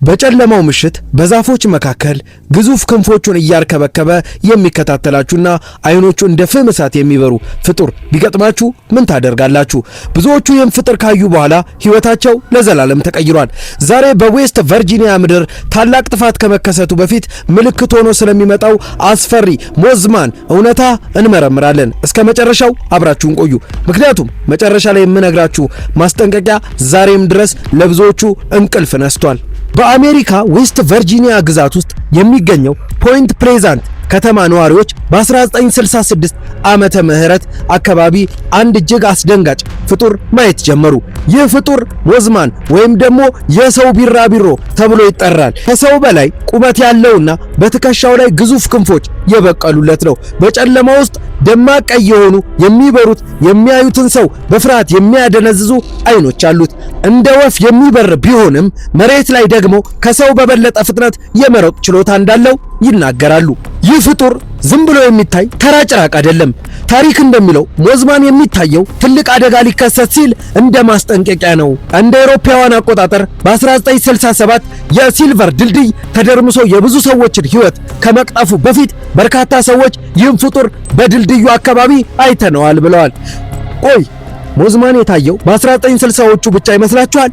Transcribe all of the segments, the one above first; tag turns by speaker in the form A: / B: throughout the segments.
A: በጨለማው ምሽት በዛፎች መካከል ግዙፍ ክንፎቹን እያርከበከበ የሚከታተላችሁና አይኖቹ እንደ ፍም እሳት የሚበሩ ፍጡር ቢገጥማችሁ ምን ታደርጋላችሁ? ብዙዎቹ ይህን ፍጡር ካዩ በኋላ ሕይወታቸው ለዘላለም ተቀይሯል። ዛሬ በዌስት ቨርጂኒያ ምድር ታላቅ ጥፋት ከመከሰቱ በፊት ምልክት ሆኖ ስለሚመጣው አስፈሪ Mothman እውነታ እንመረምራለን። እስከ መጨረሻው አብራችሁን ቆዩ። ምክንያቱም መጨረሻ ላይ የምነግራችሁ ማስጠንቀቂያ ዛሬም ድረስ ለብዙዎቹ እንቅልፍ ነስቷል። በአሜሪካ ዌስት ቨርጂኒያ ግዛት ውስጥ የሚገኘው ፖይንት ፕሌዛንት ከተማ ነዋሪዎች በ1966 ዓመተ ምህረት አካባቢ አንድ እጅግ አስደንጋጭ ፍጡር ማየት ጀመሩ። ይህ ፍጡር Mothman ወይም ደግሞ የሰው ቢራቢሮ ተብሎ ይጠራል። ከሰው በላይ ቁመት ያለውና በትከሻው ላይ ግዙፍ ክንፎች የበቀሉለት ነው። በጨለማ ውስጥ ደማቅ ቀይ የሆኑ የሚበሩት የሚያዩትን ሰው በፍርሃት የሚያደነዝዙ አይኖች አሉት። እንደ ወፍ የሚበር ቢሆንም መሬት ላይ ደግሞ ከሰው በበለጠ ፍጥነት የመሮጥ ችሎታ እንዳለው ይናገራሉ። ይህ ፍጡር ዝም ብሎ የሚታይ ተራ ጭራቅ አይደለም። ታሪክ እንደሚለው Mothman የሚታየው ትልቅ አደጋ ሊከሰት ሲል እንደ ማስጠንቀቂያ ነው። እንደ አውሮፓውያን አቆጣጠር በ1967 የሲልቨር ድልድይ ተደርምሶ የብዙ ሰዎችን ሕይወት ከመቅጠፉ በፊት በርካታ ሰዎች ይህን ፍጡር በድልድዩ አካባቢ አይተነዋል ብለዋል። ቆይ፣ Mothman የታየው በ1960ዎቹ ብቻ ይመስላችኋል?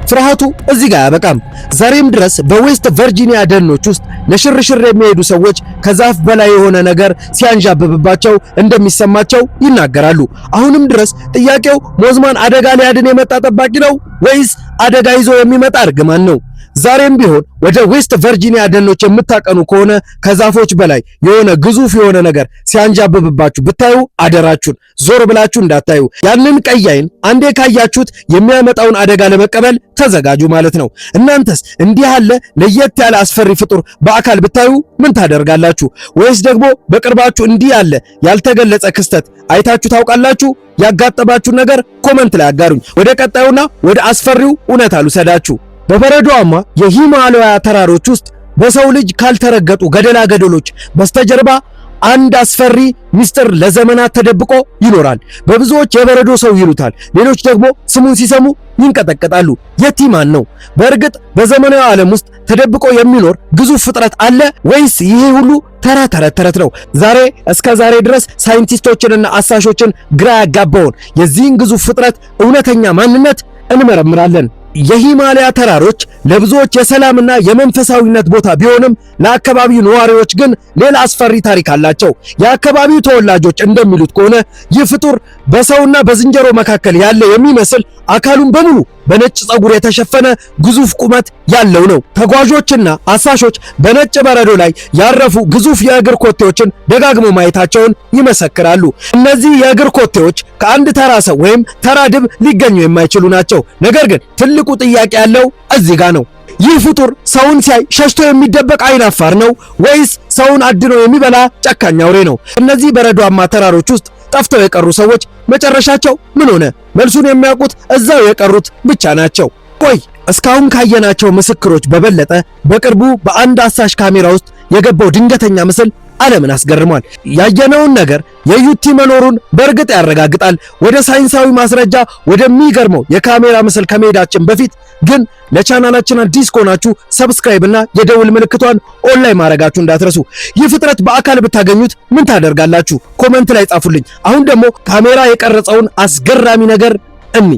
A: ፍርሃቱ እዚህ ጋር አያበቃም። ዛሬም ድረስ በዌስት ቨርጂኒያ ደኖች ውስጥ ለሽርሽር የሚሄዱ ሰዎች ከዛፍ በላይ የሆነ ነገር ሲያንዣብብባቸው እንደሚሰማቸው ይናገራሉ። አሁንም ድረስ ጥያቄው Mothman አደጋ ሊያድን የመጣ ጠባቂ ነው ወይስ አደጋ ይዞ የሚመጣ እርግማን ነው? ዛሬም ቢሆን ወደ ዌስት ቨርጂኒያ ደኖች የምታቀኑ ከሆነ ከዛፎች በላይ የሆነ ግዙፍ የሆነ ነገር ሲያንዣብብባችሁ ብታዩ አደራችሁን ዞር ብላችሁ እንዳታዩ። ያንን ቀይ አይን አንዴ ካያችሁት የሚያመጣውን አደጋ ለመቀበል ተዘጋጁ ማለት ነው። እናንተስ እንዲህ ያለ ለየት ያለ አስፈሪ ፍጡር በአካል ብታዩ ምን ታደርጋላችሁ? ወይስ ደግሞ በቅርባችሁ እንዲህ ያለ ያልተገለጸ ክስተት አይታችሁ ታውቃላችሁ? ያጋጠማችሁን ነገር comment ላይ አጋሩኝ። ወደ ቀጣዩና ወደ አስፈሪው እውነታ ልውሰዳችሁ። በበረዶማ የሂማላያ ተራሮች ውስጥ በሰው ልጅ ካልተረገጡ ገደላ ገደሎች በስተጀርባ አንድ አስፈሪ ምስጢር ለዘመናት ተደብቆ ይኖራል። በብዙዎች የበረዶ ሰው ይሉታል፣ ሌሎች ደግሞ ስሙን ሲሰሙ ይንቀጠቀጣሉ። የቲ ማን ነው? በእርግጥ በዘመናዊ ዓለም ውስጥ ተደብቆ የሚኖር ግዙፍ ፍጥረት አለ ወይስ ይሄ ሁሉ ተራ ተረት ተረት ነው? ዛሬ እስከ ዛሬ ድረስ ሳይንቲስቶችንና አሳሾችን ግራ ያጋባውን የዚህን ግዙፍ ፍጥረት እውነተኛ ማንነት እንመረምራለን። የሂማሊያ ተራሮች ለብዙዎች የሰላምና የመንፈሳዊነት ቦታ ቢሆንም ለአካባቢው ነዋሪዎች ግን ሌላ አስፈሪ ታሪክ አላቸው። የአካባቢው ተወላጆች እንደሚሉት ከሆነ ይህ ፍጡር በሰውና በዝንጀሮ መካከል ያለ የሚመስል፣ አካሉን በሙሉ በነጭ ፀጉር የተሸፈነ፣ ግዙፍ ቁመት ያለው ነው። ተጓዦችና አሳሾች በነጭ በረዶ ላይ ያረፉ ግዙፍ የእግር ኮቴዎችን ደጋግሞ ማየታቸውን ይመሰክራሉ። እነዚህ የእግር ኮቴዎች ከአንድ ተራ ሰው ወይም ተራ ድብ ሊገኙ የማይችሉ ናቸው። ነገር ግን ትልቁ ጥያቄ ያለው እዚህ ጋር ነው። ይህ ፍጡር ሰውን ሲያይ ሸሽቶ የሚደበቅ አይን አፋር ነው ወይስ ሰውን አድኖ የሚበላ ጨካኝ አውሬ ነው? እነዚህ በረዷማ ተራሮች ውስጥ ጠፍተው የቀሩ ሰዎች መጨረሻቸው ምን ሆነ? መልሱን የሚያውቁት እዛው የቀሩት ብቻ ናቸው። ቆይ፣ እስካሁን ካየናቸው ምስክሮች በበለጠ በቅርቡ በአንድ አሳሽ ካሜራ ውስጥ የገባው ድንገተኛ ምስል ዓለምን አስገርሟል። ያየነውን ነገር የዩቲ መኖሩን በእርግጥ ያረጋግጣል። ወደ ሳይንሳዊ ማስረጃ፣ ወደሚገርመው የካሜራ ምስል ከመሄዳችን በፊት ግን ለቻናላችን አዲስ ከሆናችሁ subscribe እና የደውል ምልክቷን on ላይ ማድረጋችሁ እንዳትረሱ። ይህ ፍጥረት በአካል ብታገኙት ምን ታደርጋላችሁ? Comment ላይ ጻፉልኝ። አሁን ደግሞ ካሜራ የቀረጸውን አስገራሚ ነገር እኒ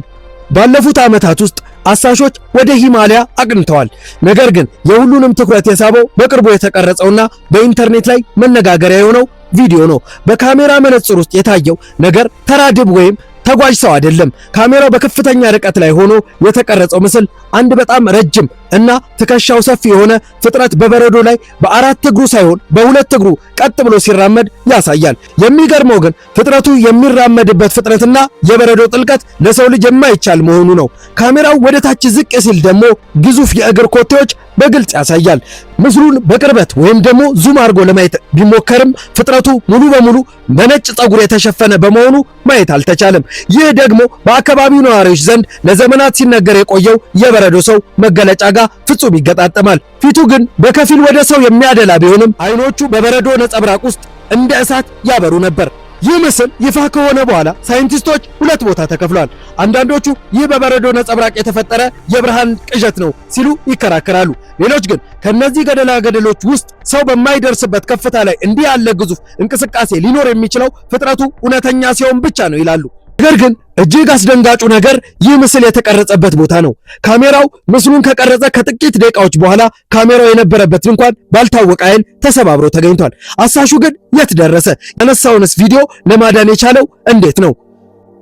A: ባለፉት ዓመታት ውስጥ አሳሾች ወደ ሂማሊያ አቅንተዋል። ነገር ግን የሁሉንም ትኩረት የሳበው በቅርቡ የተቀረጸውና በኢንተርኔት ላይ መነጋገሪያ የሆነው ቪዲዮ ነው። በካሜራ መነጽር ውስጥ የታየው ነገር ተራ ድብ ወይም ተጓዥ ሰው አይደለም። ካሜራው በከፍተኛ ርቀት ላይ ሆኖ የተቀረጸው ምስል አንድ በጣም ረጅም እና ትከሻው ሰፊ የሆነ ፍጥረት በበረዶ ላይ በአራት እግሩ ሳይሆን በሁለት እግሩ ቀጥ ብሎ ሲራመድ ያሳያል። የሚገርመው ግን ፍጥረቱ የሚራመድበት ፍጥነትና የበረዶ ጥልቀት ለሰው ልጅ የማይቻል መሆኑ ነው። ካሜራው ወደ ታች ዝቅ ሲል ደግሞ ግዙፍ የእግር ኮቴዎች በግልጽ ያሳያል። ምስሉን በቅርበት ወይም ደግሞ zoom አድርጎ ለማየት ቢሞከርም ፍጥረቱ ሙሉ በሙሉ በነጭ ፀጉር የተሸፈነ በመሆኑ ማየት አልተቻለም። ይህ ደግሞ በአካባቢው ነዋሪዎች ዘንድ ለዘመናት ሲነገር የቆየው የበረዶ ሰው መገለጫ ጋር ፍጹም ይገጣጠማል። ፊቱ ግን በከፊል ወደ ሰው የሚያደላ ቢሆንም አይኖቹ በበረዶ ነጸብራቅ ውስጥ እንደ እሳት ያበሩ ነበር። ይህ ምስል ይፋ ከሆነ በኋላ ሳይንቲስቶች ሁለት ቦታ ተከፍለዋል። አንዳንዶቹ ይህ በበረዶ ነጸብራቅ የተፈጠረ የብርሃን ቅዠት ነው ሲሉ ይከራከራሉ። ሌሎች ግን ከነዚህ ገደላ ገደሎች ውስጥ ሰው በማይደርስበት ከፍታ ላይ እንዲህ ያለ ግዙፍ እንቅስቃሴ ሊኖር የሚችለው ፍጥረቱ እውነተኛ ሲሆን ብቻ ነው ይላሉ። ነገር ግን እጅግ አስደንጋጩ ነገር ይህ ምስል የተቀረጸበት ቦታ ነው። ካሜራው ምስሉን ከቀረጸ ከጥቂት ደቂቃዎች በኋላ ካሜራው የነበረበት ድንኳን ባልታወቀ ኃይል ተሰባብሮ ተገኝቷል። አሳሹ ግን የት ደረሰ? ያነሳውንስ ቪዲዮ ለማዳን የቻለው እንዴት ነው?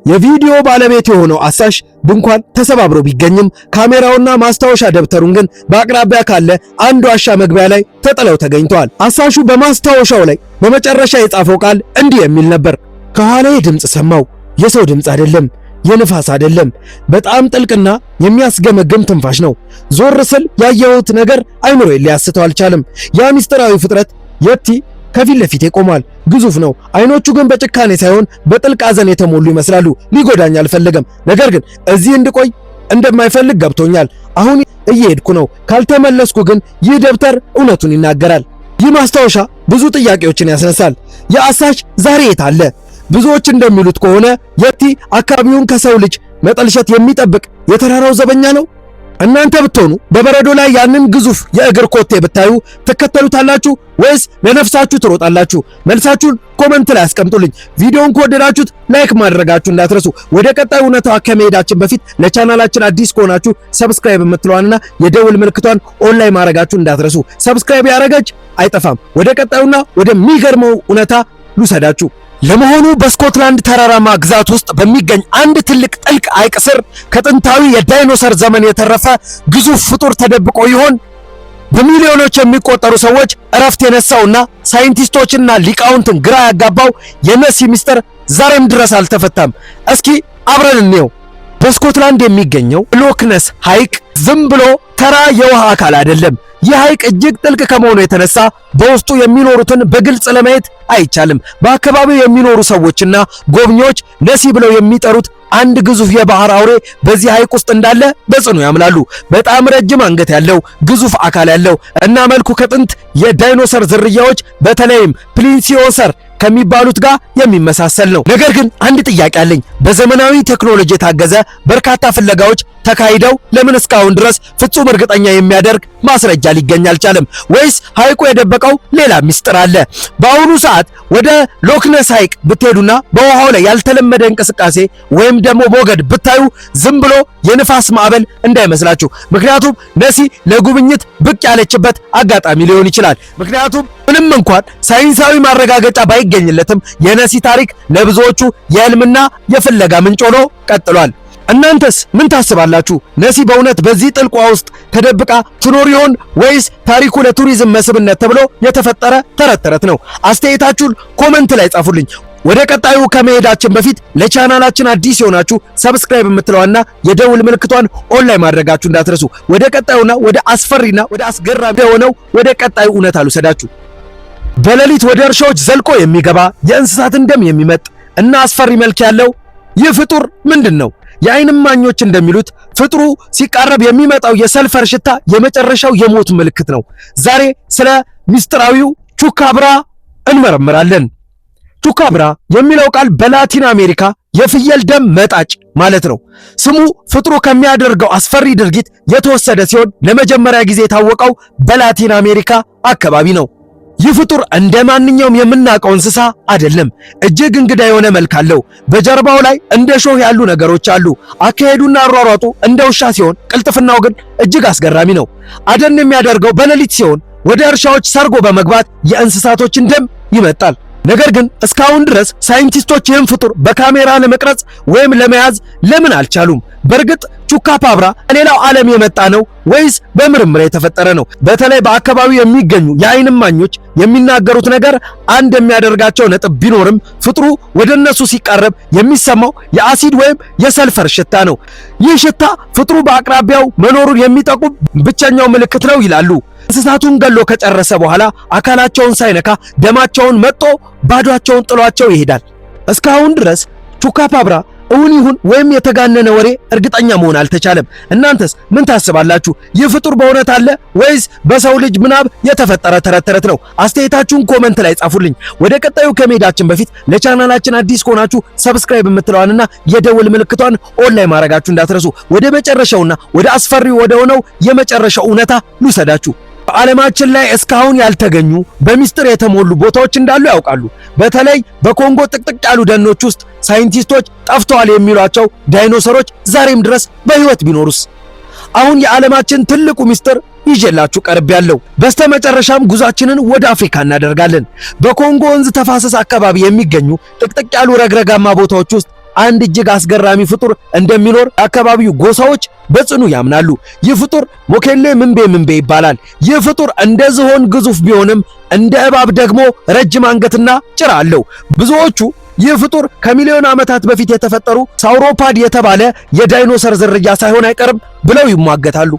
A: የቪዲዮ ባለቤት የሆነው አሳሽ ድንኳን ተሰባብሮ ቢገኝም ካሜራውና ማስታወሻ ደብተሩን ግን በአቅራቢያ ካለ አንድ ዋሻ መግቢያ ላይ ተጥለው ተገኝተዋል። አሳሹ በማስታወሻው ላይ በመጨረሻ የጻፈው ቃል እንዲህ የሚል ነበር። ከኋላዬ ድምፅ ሰማው። የሰው ድምፅ አይደለም፣ የንፋስ አይደለም። በጣም ጥልቅና የሚያስገመግም ትንፋሽ ነው። ዞር ስል ያየሁት ነገር አይምሮዬን ሊያስተው አልቻለም። ያ ምስጢራዊ ፍጥረት የቲ ከፊት ለፊቴ ቆሟል። ግዙፍ ነው። አይኖቹ ግን በጭካኔ ሳይሆን በጥልቅ ሐዘን የተሞሉ ይመስላሉ። ሊጎዳኝ አልፈለገም። ነገር ግን እዚህ እንድቆይ እንደማይፈልግ ገብቶኛል። አሁን እየሄድኩ ነው። ካልተመለስኩ ግን ይህ ደብተር እውነቱን ይናገራል። ይህ ማስታወሻ ብዙ ጥያቄዎችን ያስነሳል። የአሳሽ ዛሬ የት አለ? ብዙዎች እንደሚሉት ከሆነ የቲ አካባቢውን ከሰው ልጅ መጠልሸት የሚጠብቅ የተራራው ዘበኛ ነው። እናንተ ብትሆኑ በበረዶ ላይ ያንን ግዙፍ የእግር ኮቴ ብታዩ ትከተሉታላችሁ ወይስ ለነፍሳችሁ ትሮጣላችሁ? መልሳችሁን comment ላይ አስቀምጡልኝ። ቪዲዮውን ከወደዳችሁት like ማድረጋችሁ እንዳትረሱ። ወደ ቀጣዩ እውነታ ከመሄዳችን በፊት ለቻናላችን አዲስ ከሆናችሁ subscribe የምትለዋንና የደውል ምልክቷን on ላይ ማድረጋችሁ እንዳትረሱ። Subscribe ያደረገች አይጠፋም። ወደ ቀጣዩና ወደሚገርመው እውነታ ልውሰዳችሁ። ለመሆኑ በስኮትላንድ ተራራማ ግዛት ውስጥ በሚገኝ አንድ ትልቅ ጥልቅ ሐይቅ ስር ከጥንታዊ የዳይኖሰር ዘመን የተረፈ ግዙፍ ፍጡር ተደብቆ ይሆን? በሚሊዮኖች የሚቆጠሩ ሰዎች እረፍት የነሳውና ሳይንቲስቶችና ሊቃውንትን ግራ ያጋባው የነሲ ሚስጥር ዛሬም ድረስ አልተፈታም። እስኪ አብረን እንየው። በስኮትላንድ የሚገኘው ሎክነስ ሐይቅ ዝም ብሎ ተራ የውሃ አካል አይደለም። ይህ ሐይቅ እጅግ ጥልቅ ከመሆኑ የተነሳ በውስጡ የሚኖሩትን በግልጽ ለማየት አይቻልም። በአካባቢው የሚኖሩ ሰዎችና ጎብኚዎች ነሲ ብለው የሚጠሩት አንድ ግዙፍ የባህር አውሬ በዚህ ሐይቅ ውስጥ እንዳለ በጽኑ ያምናሉ። በጣም ረጅም አንገት ያለው፣ ግዙፍ አካል ያለው እና መልኩ ከጥንት የዳይኖሰር ዝርያዎች በተለይም ፕሊሲዮሰር ከሚባሉት ጋር የሚመሳሰል ነው። ነገር ግን አንድ ጥያቄ አለኝ። በዘመናዊ ቴክኖሎጂ የታገዘ በርካታ ፍለጋዎች ተካሂደው ለምን እስካሁን ድረስ ፍጹም እርግጠኛ የሚያደርግ ማስረጃ ሊገኝ አልቻለም? ወይስ ሐይቁ የደበቀው ሌላ ሚስጥር አለ? በአሁኑ ሰዓት ወደ ሎክነስ ሐይቅ ብትሄዱና በውሃው ላይ ያልተለመደ እንቅስቃሴ ወይም ደግሞ ሞገድ ብታዩ ዝም ብሎ የንፋስ ማዕበል እንዳይመስላችሁ። ምክንያቱም ነሲ ለጉብኝት ብቅ ያለችበት አጋጣሚ ሊሆን ይችላል። ምክንያቱም ምንም እንኳን ሳይንሳዊ ማረጋገጫ ባይገኝለትም የነሲ ታሪክ ለብዙዎቹ የህልምና የፍለጋ ምንጭ ሆኖ ቀጥሏል። እናንተስ ምን ታስባላችሁ? ነሲ በእውነት በዚህ ጥልቅ ውሃ ውስጥ ተደብቃ ትኖር ይሆን ወይስ ታሪኩ ለቱሪዝም መስህብነት ተብሎ የተፈጠረ ተረት ተረት ነው? አስተያየታችሁን comment ላይ ጻፉልኝ። ወደ ቀጣዩ ከመሄዳችን በፊት ለቻናላችን አዲስ የሆናችሁ subscribe የምትለዋና የደውል ምልክቷን on ላይ ማድረጋችሁ እንዳትረሱ። ወደ ቀጣዩና ወደ አስፈሪና ወደ አስገራሚ የሆነው ወደ ቀጣዩ እውነት አልውሰዳችሁ። በሌሊት ወደ እርሻዎች ዘልቆ የሚገባ፣ የእንስሳትን ደም የሚመጥ እና አስፈሪ መልክ ያለው ይህ ፍጡር ምንድን ነው? የዓይን እማኞች እንደሚሉት ፍጡሩ ሲቃረብ የሚመጣው የሰልፈር ሽታ የመጨረሻው የሞት ምልክት ነው። ዛሬ ስለ ሚስጥራዊው ቹካብራ እንመረምራለን። ቹካብራ የሚለው ቃል በላቲን አሜሪካ የፍየል ደም መጣጭ ማለት ነው። ስሙ ፍጡሩ ከሚያደርገው አስፈሪ ድርጊት የተወሰደ ሲሆን ለመጀመሪያ ጊዜ የታወቀው በላቲን አሜሪካ አካባቢ ነው። ይህ ፍጡር እንደ ማንኛውም የምናውቀው እንስሳ አይደለም። እጅግ እንግዳ የሆነ መልክ አለው። በጀርባው ላይ እንደ ሾህ ያሉ ነገሮች አሉ። አካሄዱና አሯሯጡ እንደ ውሻ ሲሆን፣ ቅልጥፍናው ግን እጅግ አስገራሚ ነው። አደን የሚያደርገው በሌሊት ሲሆን ወደ እርሻዎች ሰርጎ በመግባት የእንስሳቶችን ደም ይመጣል። ነገር ግን እስካሁን ድረስ ሳይንቲስቶች ይህን ፍጡር በካሜራ ለመቅረጽ ወይም ለመያዝ ለምን አልቻሉም? በእርግጥ ቹካፓብራ ከሌላው ዓለም የመጣ ነው ወይስ በምርምር የተፈጠረ ነው? በተለይ በአካባቢው የሚገኙ የዓይን እማኞች የሚናገሩት ነገር አንድ የሚያደርጋቸው ነጥብ ቢኖርም ፍጡሩ ወደ እነሱ ሲቃረብ የሚሰማው የአሲድ ወይም የሰልፈር ሽታ ነው። ይህ ሽታ ፍጡሩ በአቅራቢያው መኖሩን የሚጠቁም ብቸኛው ምልክት ነው ይላሉ። እንስሳቱን ገሎ ከጨረሰ በኋላ አካላቸውን ሳይነካ ደማቸውን መጦ ባዷቸውን ጥሏቸው ይሄዳል። እስካሁን ድረስ ቹካፓብራ እውን ይሁን ወይም የተጋነነ ወሬ እርግጠኛ መሆን አልተቻለም። እናንተስ ምን ታስባላችሁ? ይህ ፍጡር በእውነት አለ ወይስ በሰው ልጅ ምናብ የተፈጠረ ተረት ተረት ነው? አስተያየታችሁን comment ላይ ጻፉልኝ። ወደ ቀጣዩ ከመሄዳችን በፊት ለቻናላችን አዲስ ከሆናችሁ subscribe የምትለዋንና የደወል ምልክቷን on ላይ ማድረጋችሁ እንዳትረሱ። ወደ መጨረሻውና ወደ አስፈሪው ወደ ሆነው የመጨረሻው እውነታ ልውሰዳችሁ። በዓለማችን ላይ እስካሁን ያልተገኙ በሚስጥር የተሞሉ ቦታዎች እንዳሉ ያውቃሉ። በተለይ በኮንጎ ጥቅጥቅ ያሉ ደኖች ውስጥ ሳይንቲስቶች ጠፍተዋል የሚሏቸው ዳይኖሰሮች ዛሬም ድረስ በሕይወት ቢኖሩስ? አሁን የዓለማችን ትልቁ ሚስጥር ይዤላችሁ ቀርቤያለሁ። በስተመጨረሻም ጉዟችንን ወደ አፍሪካ እናደርጋለን። በኮንጎ ወንዝ ተፋሰስ አካባቢ የሚገኙ ጥቅጥቅ ያሉ ረግረጋማ ቦታዎች ውስጥ አንድ እጅግ አስገራሚ ፍጡር እንደሚኖር የአካባቢው ጎሳዎች በጽኑ ያምናሉ። ይህ ፍጡር ሞኬሌ ምንቤ ምንቤ ይባላል። ይህ ፍጡር እንደ ዝሆን ግዙፍ ቢሆንም እንደ እባብ ደግሞ ረጅም አንገትና ጭራ አለው። ብዙዎቹ ይህ ፍጡር ከሚሊዮን ዓመታት በፊት የተፈጠሩ sauropod የተባለ የዳይኖሰር ዝርያ ሳይሆን አይቀርም ብለው ይሟገታሉ።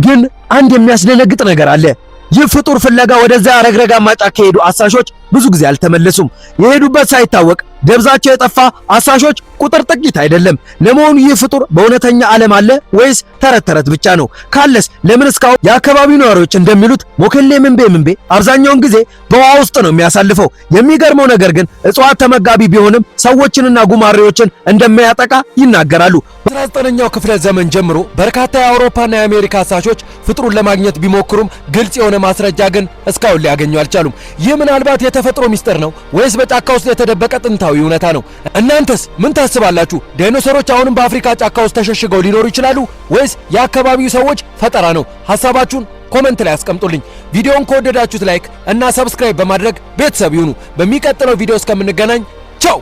A: ግን አንድ የሚያስደነግጥ ነገር አለ። ይህ ፍጡር ፍለጋ ወደዚያ ረግረጋማ ጫካ የሄዱ አሳሾች ብዙ ጊዜ አልተመለሱም። የሄዱበት ሳይታወቅ ደብዛቸው የጠፋ አሳሾች ቁጥር ጥቂት አይደለም። ለመሆኑ ይህ ፍጡር በእውነተኛ ዓለም አለ ወይስ ተረት ተረት ብቻ ነው? ካለስ ለምን እስካሁን የአካባቢው ነዋሪዎች እንደሚሉት ሞኬሌ ምንቤ ምንቤ አብዛኛውን ጊዜ በውሃ ውስጥ ነው የሚያሳልፈው? የሚገርመው ነገር ግን እጽዋት ተመጋቢ ቢሆንም ሰዎችንና ጉማሬዎችን እንደማያጠቃ ይናገራሉ። በ19ኛው ክፍለ ዘመን ጀምሮ በርካታ የአውሮፓና የአሜሪካ አሳሾች ፍጡሩን ለማግኘት ቢሞክሩም ግልጽ የሆነ ማስረጃ ግን እስካሁን ሊያገኙ አልቻሉም። ይህ ምናልባት የተፈጥሮ ሚስጥር ነው ወይስ በጫካ ውስጥ የተደበቀ ጥንታዊ እውነታ ነው? እናንተስ ምን ታስባላችሁ? ዳይኖሰሮች አሁንም በአፍሪካ ጫካ ውስጥ ተሸሽገው ሊኖሩ ይችላሉ ወይስ የአካባቢው ሰዎች ፈጠራ ነው? ሐሳባችሁን comment ላይ አስቀምጡልኝ። ቪዲዮውን ከወደዳችሁት like እና subscribe በማድረግ ቤተሰብ ይሁኑ። በሚቀጥለው ቪዲዮ እስከምንገናኝ ቻው።